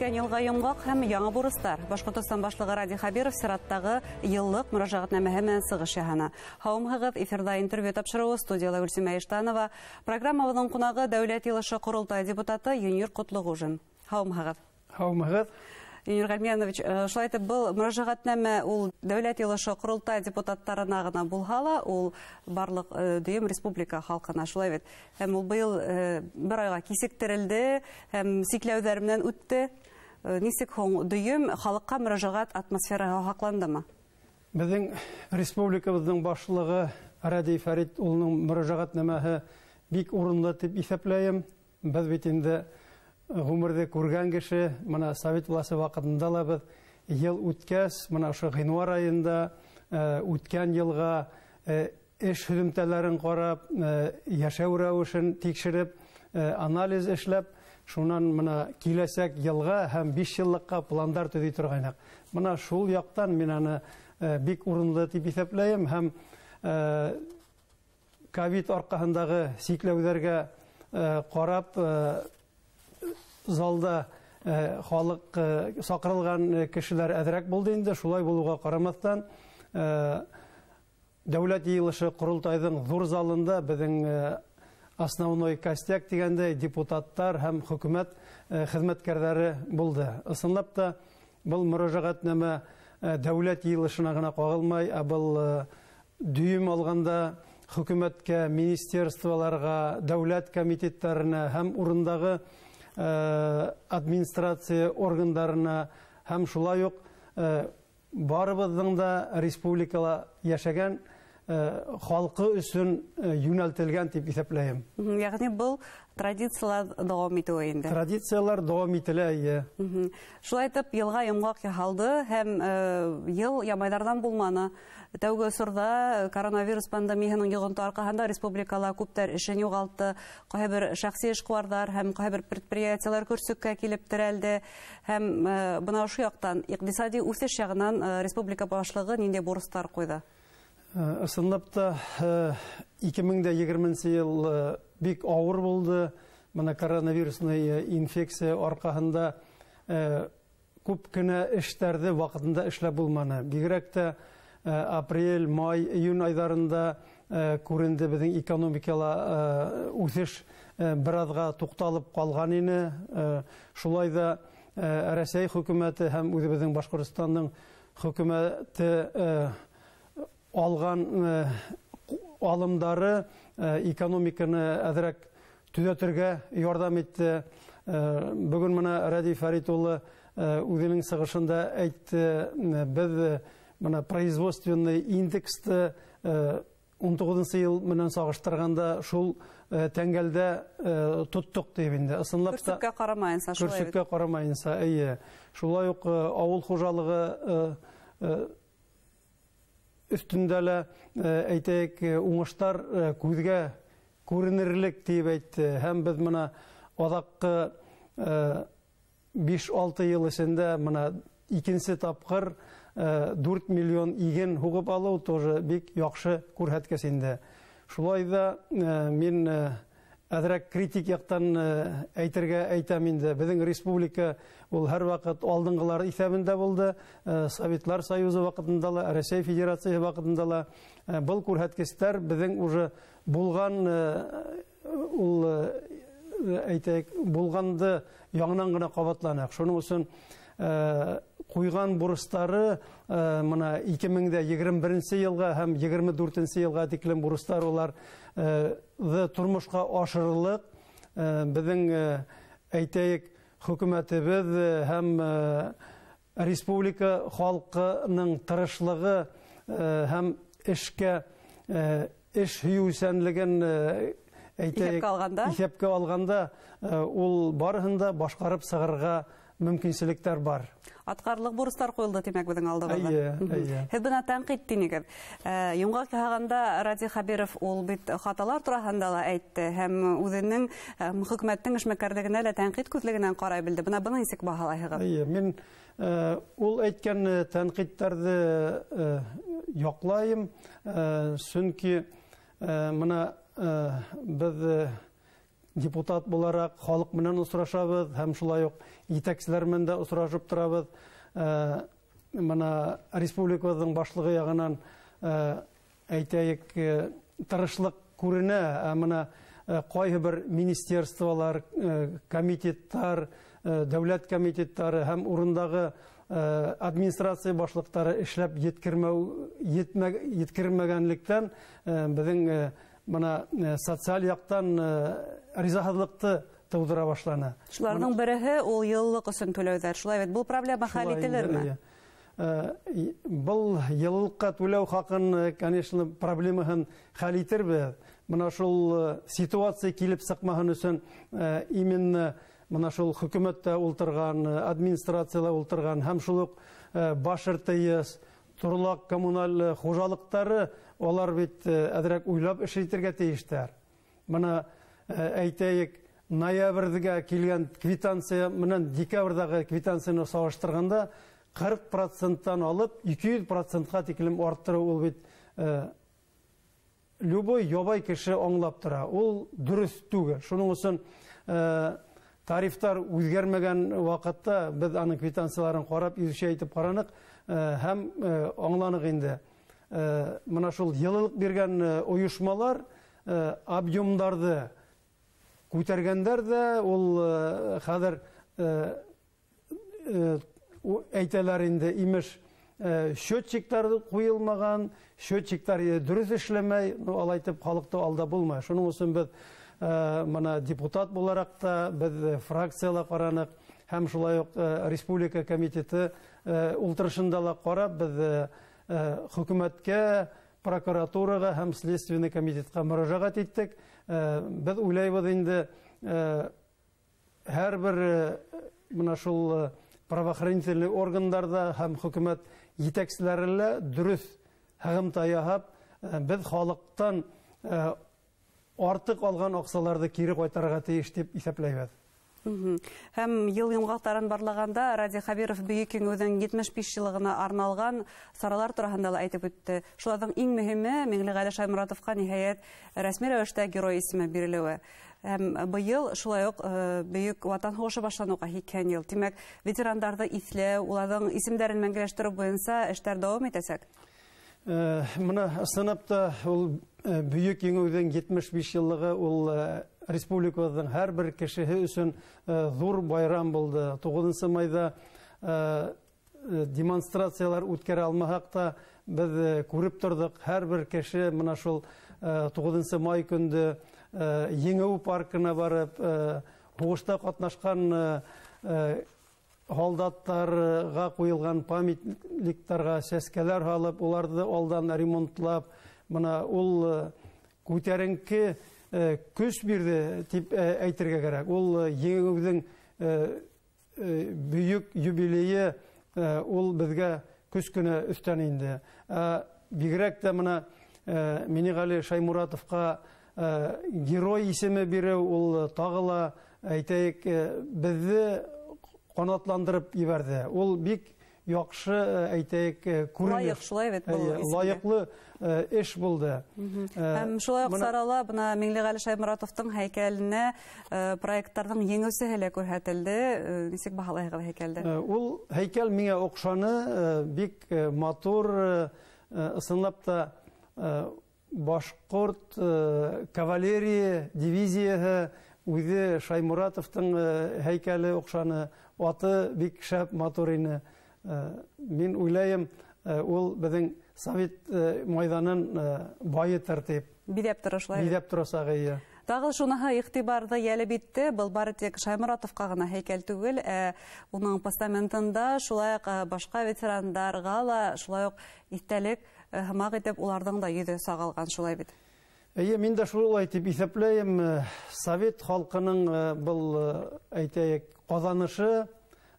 Үткән йылға йомғаҡ һәм яңы бурыстар. Башҡортостан башлығы Радий Хәбиров сираттағы йыллыҡ мөрәжәғәтнамәһе менән сығыш яһаны. Һаумыһығыҙ, эфирҙа интервью тапшырыуы, студияла Гөлсимә Иштанова. Программабыҙҙың ҡунағы Дәүләт Йыйылышы Ҡоролтай депутаты Юнир Ҡотлоғужин. Һаумыһығыҙ. Һаумыһығыҙ. Юнир Ғәлмиәнович, шулай итеп, был мөрәжәғәтнамә ул Дәүләт Йыйылышы Ҡоролтай депутаттарына ғына булһа ла, ул барлыҡ дөйөм республика халҡына, шулай бит. Һәм ул быйыл бер айға кисектерелде һәм сикләүҙәр менән үтте. Нисек һуң дөйөм халыҡҡа мөрәжәғәт атмосфераһы һаҡландымы? Беҙҙең республикабыҙҙың башлығы Радий Фәрит улының мөрәжәғәтнамәһе бик урынлы тип иҫәпләйем. Беҙ бит инде ғүмерҙе күргән кеше, мына совет власы ваҡытында ла беҙ йыл үткәс, мына ошо ғинуар айында үткән йылға эш һөҙөмтәләрен ҡарап, йәшәү рәүешен тикшереп, анализ эшләп, шунан мына киләсәк йылға һәм 5 йыллыҡҡа пландар төҙөй торғайныҡ. Мына шул яҡтан мин аны бик урынлы тип иҫәпләйем һәм ковид арҡаһындағы сикләүҙәргә ҡарап, залда халыҡ саҡырылған кешеләр әҙерәк булды инде. Шулай булыуға ҡарамаҫтан, Дәүләт Йыйылышы Ҡоролтайҙың ҙур залында беҙҙең основной костяк тигәндәй депутаттар һәм хөкүмәт хеҙмәткәрҙәре булды. Ысынлап та был мөрәжәғәтнамә Дәүләт Йыйылышына ғына ҡағылмай, ә был дөйөм алғанда хөкүмәткә, министерстволарға, дәүләт комитеттәренә һәм урындағы администрация органдарына һәм шулай уҡ барыбыҙҙың да республикала йәшәгән халҡы өсөн йүнәлтелгән тип иҫәпләйем. Йәғни был традициялар дауам итеүе инде. Традициялар дауам ителә, эйе. Шулай итеп, йылға йомғаҡ яһалды һәм йыл ямайҙарҙан булманы. Тәүге осорҙа коронавирус пандемияһының йоғонто арҡаһында республикала күптәр эшен юғалтты. Ҡайһы бер шәхси эшҡыуарҙар һәм ҡайһы бер предприятиелар көрсөккә килеп терәлде. Һәм бына ошо яҡтан иҡтисади үҫеш яғынан республика башлығы ниндәй бурыстар ҡуйҙы? Ысынлап та 2020 йыл бик ауыр булды. Мына коронавирусный инфекция арҡаһында күп кенә эштәрҙе ваҡытында эшләп булманы. Бигерәк тә апрель, май, июнь айҙарында күренде беҙҙең экономикала үҫеш бер аҙға туҡталып ҡалған ине. Шулай ҙа Рәсәй хөкүмәте һәм үҙебеҙҙең Башҡортостандың хөкүмәте алған алымдары экономиканы әҙерәк төҙәтергә ярҙам итте. Бөгөн мына Радий Фәрит улы үҙенең сығышында әйтте, беҙ мына производственный индексты 19 йыл менән сағыштырғанда шул тәңгәлдә тоттоҡ тип инде. Ысынлап та көрсөккә ҡарамайынса, шулай бит. Көрсөккә ҡарамайынса, эйе. Шулай уҡ ауыл хужалығы өҫтөндә лә, әйтәйек, уңыштар күҙгә күренерлек тип әйтте. Һәм беҙ мына аҙаҡҡы 5-6 йыл эсендә мына икенсе тапҡыр 4 миллион иген һуғып алыу тоже бик яҡшы күрһәткес инде. Шулай ҙа мин әҙерәк критик яҡтан әйтергә әйтәм инде. Беҙҙең республика ул һәр ваҡыт алдынғылар иҫәбендә булды. Советлар Союзы ваҡытында ла, Рәсәй Федерацияһы ваҡытында ла. Был күрһәткестәр беҙҙең уже булған, ул, әйтәйек, булғанды яңынан ғына ҡабатланыҡ. Шуның өсөн ҡуйған бурыстары мына 2021 йылға һәм 24 йылға тиклем бурыстар улар тормошҡа ашырылып, беҙҙең, әйтәйек, хөкүмәтебеҙ һәм республика халҡының тырышлығы һәм эшкә, эш һөйөүсәнлеген, әйтәйек, Иҫәпкә алғанда? Иҫәпкә алғанда, ул барыһын да башҡарып сығырға мөмкинселектәр бар. Атҡарлыҡ бурыстар ҡуйылды, тимәк, беҙҙең алдыбыҙҙа. Эйе, эйе. Һеҙ бына тәнҡит тинегеҙ. Йомғаҡ яһағанда Радий Хәбиров ул бит хаталар тураһында ла әйтте һәм үҙенең, хөкүмәттең эшмәкәрлегенә лә тәнҡит күҙлегенән ҡарай белде. Бына быны нисек баһалайһығыҙ? Эйе, мин ул әйткән тәнҡиттәрҙе яҡлайым, сөнки мына беҙ депутат булараҡ халыҡ менән осрашабыҙ һәм шулай уҡ етәкселәр менән дә осрашып торабыҙ. Мына республикабыҙҙың башлығы яғынан әйтәйек, тырышлыҡ күренә, ә мына ҡайһы бер министерстволар, комитеттар, дәүләт комитеттары һәм урындағы администрация башлыҡтары эшләп еткермәгәнлектән беҙҙең мына социаль яҡтан ризаһыҙлыҡты тыуҙыра башланы. Шуларҙың береһе ул йыллыҡ өсөн түләүҙәр. Шулай бит, был проблема хәл ителерме? Был йыллыҡҡа түләү хаҡын, конечно, проблемаһын хәл итербеҙ. Мына шул ситуация килеп сыҡмаһын өсөн именно мына шул хөкүмәттә ултырған, администрацияла ултырған һәм шул уҡ баш РТС, торлаҡ коммуналь хужалыҡтары, улар бит әҙерәк уйлап эш итергә тейештәр. Мына әйтәйек, ноябрҙә килгән квитанция менән декабрҙәге квитанцияны сағыштырғанда 40%-тан алып 200%-ға тиклем арттырыу ул бит любой ябай кеше аңлап тора. Ул дөрөҫ түгел. Шуның өсөн тарифтар үҙгәрмәгән ваҡытта беҙ аның квитанцияларын ҡарап, изучать итеп ҡараныҡ һәм аңланыҡ инде. Мына шул йылылыҡ биргән ойошмалар объемдарҙы күтәргәндәр ҙә, ул хәҙер әйтәләр инде, имеш, счетчиктар ҡуйылмаған, счетчиктар дөрөҫ эшләмәй, алай итеп халыҡты алдап булмай. Шуның өсөн беҙ мына депутат булараҡ та беҙ фракцияла ҡараныҡ һәм шулай уҡ республика комитеты ултырышында ла ҡарап, беҙ хөкүмәткә, прокуратураға һәм следственный комитетҡа мөрәжәғәт иттек. Беҙ уйлайбыҙ инде, һәр бер мына шул правоохранительный органдарҙа һәм хөкүмәт етәкселәре лә дөрөҫ һығымта яһап, беҙ халыҡтан артыҡ алған аҡсаларҙы кире ҡайтарырға тейеш тип иҫәпләйбеҙ. Һәм йыл йомғаҡтарын барлағанда Радий Хәбиров Бөйөк Еңеүҙең 75 йыллығына арналған саралар тураһында ла әйтеп үтте. Шуларҙың иң мөһиме Миңлеғәле Шайморатовҡа ниһайәт рәсми рәүештә герой исеме бирелеүе. Һәм быйыл шулай уҡ Бөйөк Ватан һуғышы башланыуға 80 йыл. Тимәк, ветерандарҙы иҫләү, уларҙың исемдәрен мәңгеләштереү буйынса эштәр дауам итәсәк. Мына ысынлап та ул Бөйөк Еңеүҙең 75 йыллығы ул республикабыҙҙың һәр бер кешеһе өсөн ҙур байрам булды. 9 майҙа демонстрациялар үткәрә алмаһаҡ та беҙ күреп торҙоҡ, һәр бер кеше мына шул 9 май көндө Еңеү паркына барып, һуғышта ҡатнашҡан һалдаттарға ҡуйылған памятниктарға сәскәләр һалып, уларҙы алдан ремонтлап, мына ул күтәренке көс бирҙе тип әйтергә кәрәк. Ул Еңеүҙең бөйөк юбилейы ул беҙгә көс кенә өҫтәне инде. Бигерәк тә мына Миңлеғәле Шайморатовҡа герой исеме биреү ул тағы ла, әйтәйек, беҙҙе ҡанатландырып ебәрҙе. Ул бик яҡшы, әйтәйек, күренеш. Лайыҡ, шулай бит был исемгә. Лайыҡлы эш булды. Һәм шулай уҡ сарала бына Миңлеғәле Шайморатовтың һәйкәленә проекттарҙың еңеүсеһе лә күрһәтелде. Нисек баһалайһығыҙ һәйкәлде? Ул һәйкәл миңә оҡшаны, бик матур, ысынлап та башҡорт кавалерия дивизияһы үҙе Шайморатовтың һәйкәле оҡшаны, аты бик шәп матур ине. Мин уйлайым, ул беҙҙең совет майҙанын байытыр тип. Биҙәп тора шулай. Биҙәп торасаҡ, эйе. Тағы шуныһы иғтибарҙы йәлеп итте, был бары тик Шайморатовҡа ғына һәйкәл түгел, уның постаментында шулай уҡ башҡа ветерандарға ла шулай уҡ иҫтәлек һымаҡ итеп уларҙың да йөҙө сағылған, шулай бит. Эйе, мин дә шулай тип иҫәпләйем. Совет халҡының был, әйтәйек, ҡаҙанышы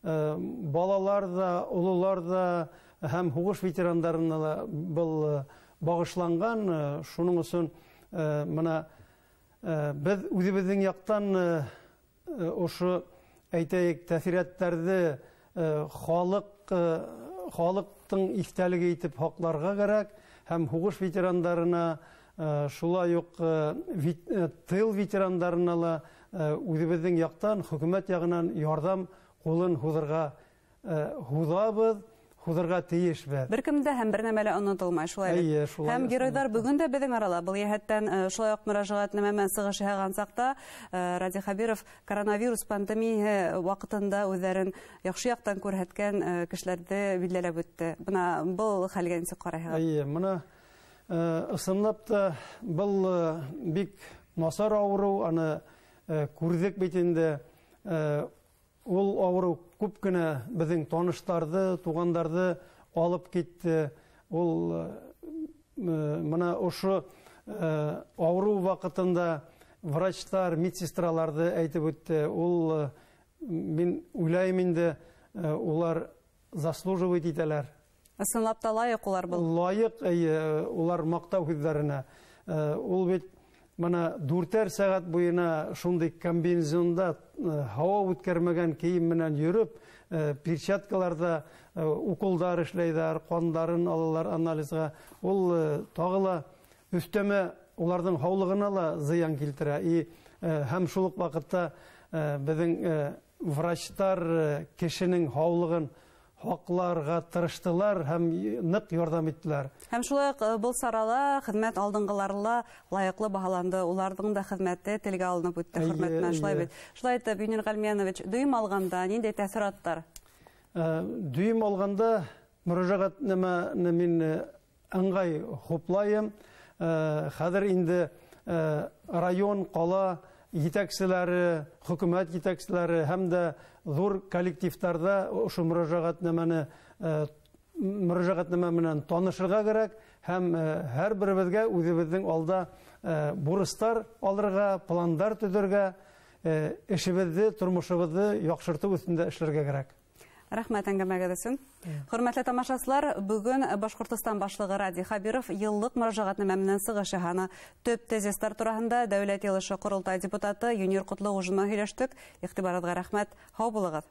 балалар да, ололар да һәм һуғыш ветерандарына ла был бағышланған. Шуның өсөн мына беҙ үҙебеҙҙең яҡтан ошо, әйтәйек, тәьҫираттарҙы халыҡтың иҫтәлеге итеп һаҡларға кәрәк һәм һуғыш ветерандарына, шулай уҡ тыл ветерандарына ла үҙебеҙҙең яҡтан, хөкүмәт яғынан ярҙам ҡулын һуҙырға һуҙабыҙ, һуҙырға тейешбеҙ. Бер кем дә һәм бер нәмә лә онотолмай, шулай бит. Һәм геройҙар бөгөн дә беҙҙең арала. Был йәһәттән шулай уҡ мөрәжәғәтнамә менән сығыш яһаған саҡта Радий Хәбиров коронавирус пандемияһы ваҡытында үҙҙәрен яҡшы яҡтан күрһәткән кешеләрҙе билдәләп үтте. Бына был хәлгә нисек ҡарайһығыҙ? Эйе, бына ысынлап та был бик насар ауырыу, аны күрҙек бит инде. Ул ауырыу күп кенә беҙҙең таныштарҙы, туғандарҙы алып китте. Ул мына ошо ауырыу ваҡытында врачтар, медсестраларҙы әйтеп үтте. Ул мин уйлайым инде, улар заслуживать итәләр. Ысынлап та лайыҡ улар был. Лайыҡ, эйе, улар маҡтау һүҙҙәренә. Ул бит мына 4 сәғәт буйына шундай комбинезонда һауа үткәрмәгән кейем менән йөрөп, перчаткаларҙа уколдар эшләйҙәр, ҡандарын алалар анализға. Ул тағы ла өҫтәмә уларҙың һаулығына ла зыян килтерә. Һәм шул уҡ ваҡытта беҙҙең врачтар кешенең һаулығын һаҡларға тырыштылар һәм ныҡ ярҙам иттеләр. Һәм шулай уҡ был сарала хеҙмәт алдынғылары ла лайыҡлы баһаланды. Уларҙың да хеҙмәте телгә алынып үтте. Хөрмәт менән шулай бит. Шулай итеп, Юнир Ғәлмиәнович, дөйөм алғанда ниндәй тәьҫораттар? Дөйөм алғанда мөрәжәғәтнамәне мин ыңғай хуплайым. Хәҙер инде район, ҡала етәкселәре, хөкүмәт етәкселәре һәм дә ҙур коллективтарҙа ошо мөрәжәғәтнамәне мөрәжәғәтнамә менән танышырға кәрәк һәм һәр беребеҙгә үҙебеҙҙең алда бурыстар алырға, пландар төҙөргә, эшебеҙҙе, тормошобоҙҙо яҡшыртыу өҫтөндә эшләргә кәрәк. Рәхмәт әңгәмәгеҙ өсөн. Хөрмәтле тамашасылар, бөгөн Башҡортостан башлығы Радий Хәбиров йыллыҡ мөрәжәғәтнамә менән сығыш яһаны. Төп тезистар тураһында Дәүләт Йыйылышы Ҡоролтай депутаты Юнир Ҡотлоғужин менән һөйләштек. Иғтибарығыҙға рәхмәт. Һау булығыҙ.